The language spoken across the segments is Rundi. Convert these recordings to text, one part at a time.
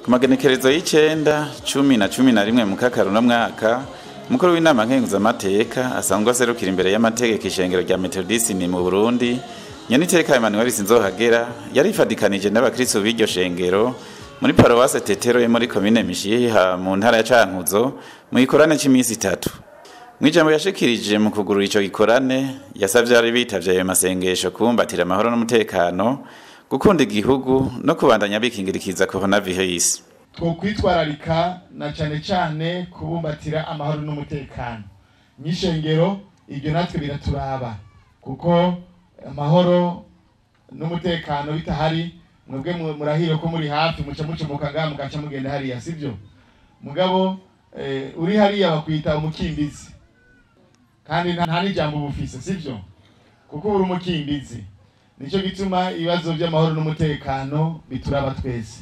Ku magenekerezo y'icenda, 10 na 11 mukakaro no mwaka, umukuru w'inama nkenguzamateka asanzwe aserukira imbere y'amategeko ishengero rya Methodiste mu Burundi, Nyeniteka Emmanuel Sinzohagera, yarifadikanije n'abakristo b'iryo shengero muri paruwase Tetero yo muri komine Mishiha mu ntara ya Cankuzo mu gikorane c'imisi 3. Mw'ijambo yashikirije mu kugurura ico gikorane, yasavye abari bitavye ayo masengesho kubumbatira amahoro n'umutekano, gukunda igihugu no kubandanya bikingirikiza coronavirus. Twokwitwararika na cane cane kubumbatira amahoro n'umutekano. Mw'ishengero ibyo natwe biraturaba, kuko amahoro n'umutekano bitahari mwebwe murahiro ko muri hafi muca mucomoka ngaha mugaca mugenda hariya, sivyo? Mugabo uri hariya bakwita umukimbizi, kandi nta n'ijambo ubufise, sivyo? Kuko uri umukimbizi. Nico gituma ibibazo by'amahoro n'umutekano bituraba twese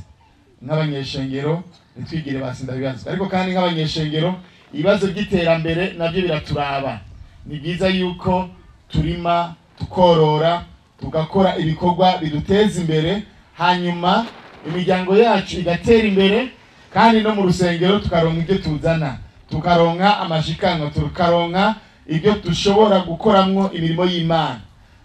nk'abanyeshengero, ntitwigire basinda bibazo. Ariko kandi nk'abanyeshengero ibibazo by'iterambere navyo biraturaba. Ni byiza yuko turima, tukorora, tugakora ibikorwa biduteza imbere, hanyuma imiryango yacu igatera imbere, kandi no mu rusengero tukaronka ibyo tuzana, tukaronka amashikanwa, tukaronka ibyo dushobora gukoramwo imirimo y'Imana.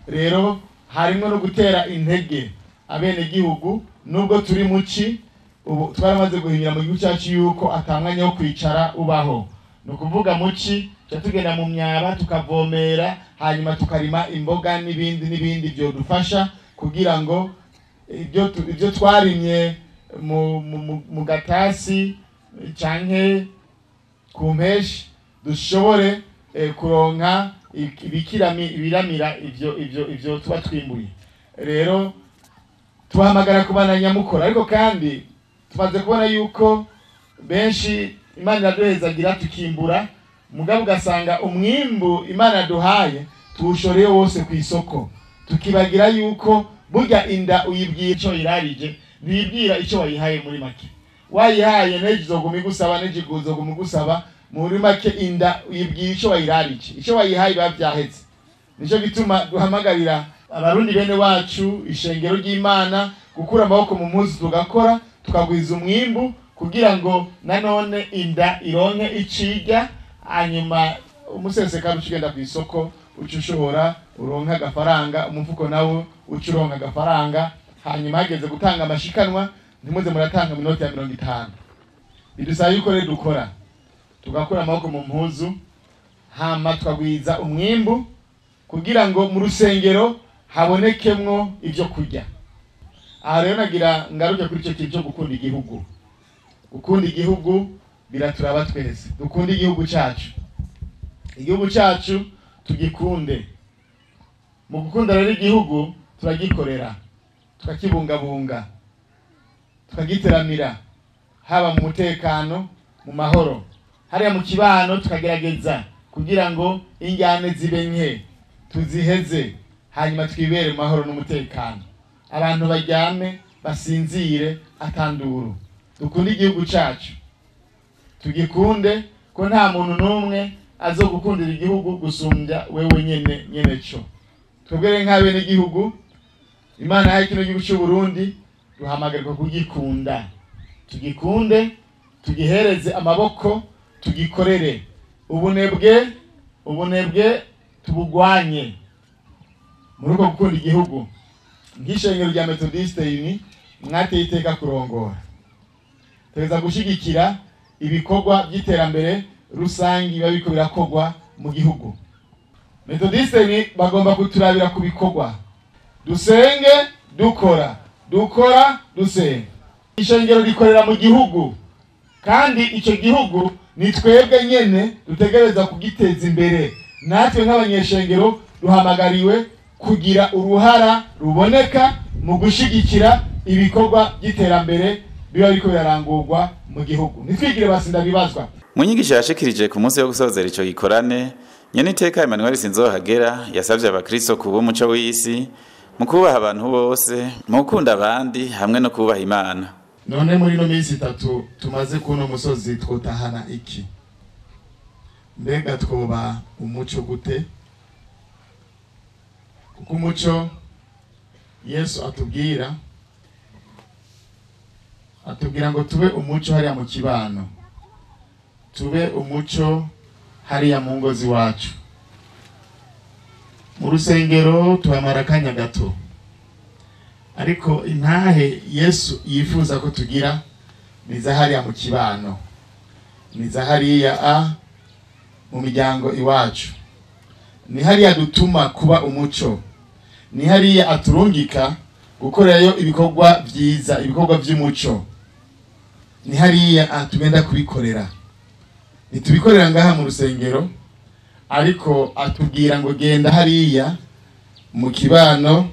Rero harimo no gutera intege abenegihugu, nubwo turi muci ubu twaramaze guhinyura mu gihugu cyacu yuko atamwanya wo kwicara ubaho. Ni ukuvuga muci tuca tugenda mu myaba tukavomera, hanyuma tukarima imboga n'ibindi n'ibindi byodufasha kugira ngo ibyo twarimye mu gatasi canke ku mpeshi dushobore kuronka ibiramira ivyo tuba twimbuye. Rero tubahamagara kubana nyamukora, ariko kandi tumaze kubona yuko benshi Imana iraduhezagira tukimbura, mugabo ugasanga umwimbu Imana yaduhaye tuwushoreye wose ku isoko, tukibagira yuko burya inda uyibwira ico irarije, ntibwira ico wayihaye. Muri make wayihaye nejo izoguma igusaba, nejo izoguma igusaba. Muri make inda uyibwira ico wayirarije, ico wayihaye biba vyaheze. Nico gituma duhamagarira abarundi bene wacu, ishengero ry'Imana, gukura amaboko mu mpuzu, tugakora tukagwiza umwimbu kugira ngo nanone inda ironke icirya, hanyuma umusesekara uca ugenda kw'isoko uca ushobora uronke agafaranga, umufuko nawo uca uronka agafaranga, hanyuma hageze gutanga amashikanwa ntimuze muratanga minota ya 50. Bidusaba yuko rero dukora, tugakura amaboko mu mpuzu, hama tukagwiza umwimbu kugira ngo mu rusengero habonekemwo ivyo kurya. Aha rero nagira ngaruke kuri ico kintu cyo gukunda igihugu. Gukunda igihugu biraturaba twese. Dukunde igihugu cacu, igihugu cacu tugikunde. Mu gukunda rero igihugu turagikorera, tukakibungabunga, tukagiteramira, haba mu mutekano, mu mahoro, hariya mu kibano tukagerageza kugira ngo injyane zibe nke tuziheze, hanyuma twibere mu mahoro n'umutekano, abantu baryame basinzire atanduru. Dukunde igihugu cacu, tugikunde, ko nta muntu n'umwe azogukundira igihugu gusumbya wewe nyene nyene co. Twebwe rero nk'abenegihugu Imana yahaye kino gihugu c'u Burundi, duhamagarirwa kugikunda. Tugikunde, tugihereze amaboko, tugikorere. Ubunebwe tubugwanye muri uko gukunda igihugu. Nk'ishengero rya Methodiste ini mwateye iteka kurongora, tegeza gushigikira ibikorwa by'iterambere rusangi biba biriko birakorwa mu gihugu. Methodiste ni bagomba kuturabira ku bikorwa, dusenge dukora, dukora dusenga. Ishengero rikorera mu gihugu, kandi ico gihugu ni twebwe nyene dutegereza kugiteza imbere. Natwe nk'abanyeshengero duhamagariwe kugira uruhara ruboneka mu gushigikira ibikorwa by'iterambere biba biriko birarangurwa mu gihugu. Ntitwigire basinda bibazwa. Mu nyigisho yashikirije ku munsi wo gusozera ico gikorane, Nyeniteka Emmanuel Sinzohagera yasavye abakristo kuba umuco w'isi mu kubaha abantu bose, mu gukunda abandi hamwe no kubaha Imana. None muri ino minsi 3 tumaze kuno musozi twotahana iki? Mbega twoba umuco gute? Kuko umuco Yesu atubwira Atubwira ngo tube umuco hariya mu kibano, tube umuco hariya mu ngo ziwacu. Mu rusengero tuhamara akanya gato, ariko intahe Yesu yifuza ko tugira ni za hariya mu kibano, ni za hariya mu miryango iwacu, ni hariya dutuma kuba umuco, ni hariya aturungika gukorerayo ibikorwa vyiza, ibikorwa vy'umuco, ni hariya tugenda kubikorera. Ntitubikorera ngaha mu rusengero, ariko atubwira ngo genda hariya mu kibano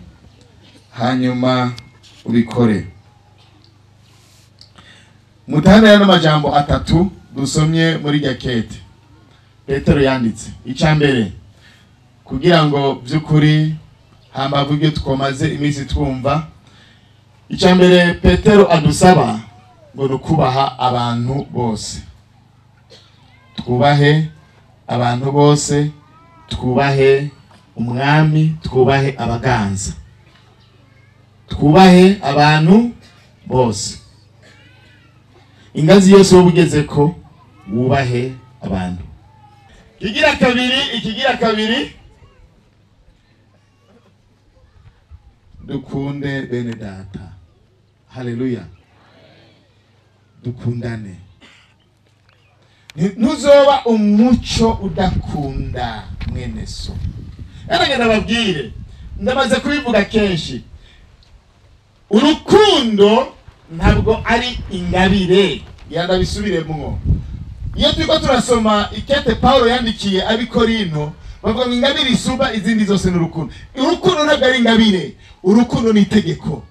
hanyuma ubikore. Mutahana yano majambo atatu dusomye muri Gakete Petero yanditse. Icya mbere, kugira ngo by'ukuri hambavu ibyo twomaze iminsi twumva, icya mbere Petero adusaba ngo nukubaha abantu bose. Twubahe abantu bose, twubahe umwami, twubahe abaganza, twubahe abantu bose. Ingazi yose wowe ugeze ko wubahe abantu. Ikigira kabiri, ikigira kabiri, dukunde bene data. Haleluya. Dukundane. Ntuzoba umuco udakunda mwene so. Erega ndababwire, ndamaze kubivuga kenshi, urukundo ntabwo ari ingabire. Ndabisubiremwo. Iyo turiko turasoma ikete Paulo yandikiye abikorino, bavuga ngo ingabire isumba izindi zose ni urukundo. Urukundo ntabwo ari ingabire, urukundo ni itegeko.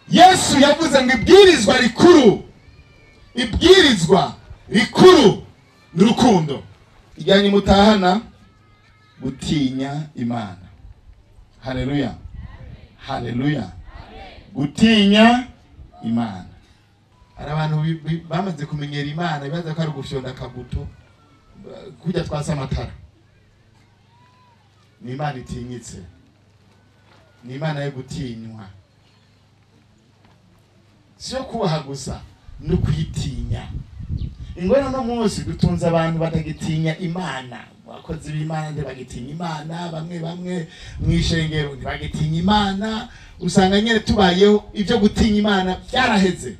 Yesu yavuze ngo ibwirizwa rikuru, ibwirizwa rikuru ni urukundo. Ijyanye mutahana gutinya Imana. Haleluya. Haleluya. Gutinya Imana. Hari abantu bamaze kumenyera Imana bibaza ko ari ugufyonda akabuto kujya twasa amatara. Ni Imana itinyitse, ni Imana yo gutinywa, siyo kubaha gusa, no kuyitinya. Ingorane no munsi dutunze abantu batagitinya Imana. Abakozi b'Imana ntibagitinya Imana, bamwe bamwe mw'ishengero ntibagitinya Imana. Usanga nyene tubayeho ibyo gutinya Imana byaraheze.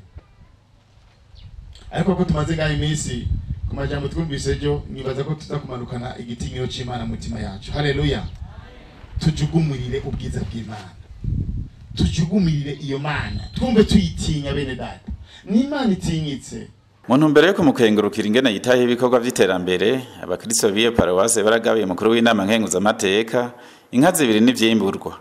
Ariko ko tumaze ngaho iminsi ku majambo twumvise ejo, nibaza ko tuzakumanukana igitinyiro c'Imana mu mutima yacu. Haleluya. Tujugumurire ubwiza bw'Imana, tujugumirire iyo Mana, twumve tuyitinya bene data. Ni Imana itinyitse. Mu ntumbero yo kumukengurukira ingene yitaye ibikorwa vy'iterambere, abakristo b'iyo paruwase baragabiye umukuru w'inama nkenguzamateka inka zibiri n'ivyimburwa.